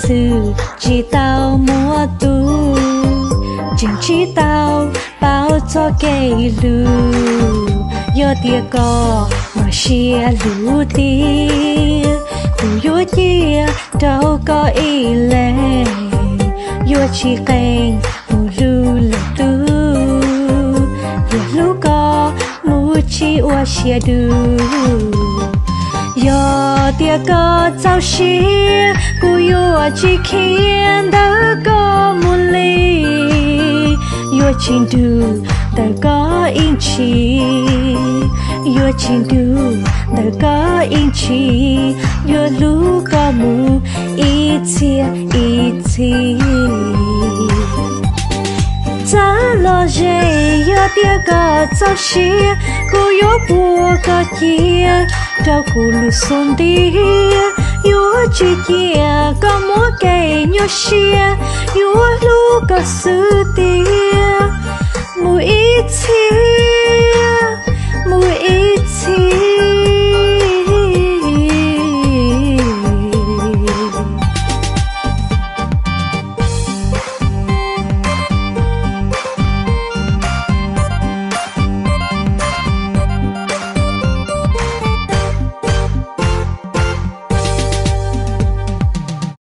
Txwv tsis tau muaj tus, tseem tsis tau paub txoj kev hlub. Yog tias koj muaj siab hlub tiag, kuv yuav cia rau koj ib leeg. Yuav tsis qee mus hlub lwm tus, yuav hlub koj mus tsis ua siab dub. Yog tias koj txaus siab, kuv yuav tsis khiav ntawm koj mus li. Yuav tsis nrug ntawm koj ib ntsis, yuav tsis nrug ntawm koj ib ntsis, yuav hlub koj mus ib txhia ib txhis. Txav los ze, yog tias koj txaus siab, kuv yuav puag koj cia rau kuv lub xub ntiag. Yuav tsis cia koj muaj kev nyuaj siab, yuav hlub koj xwb tiag mus ib txhis.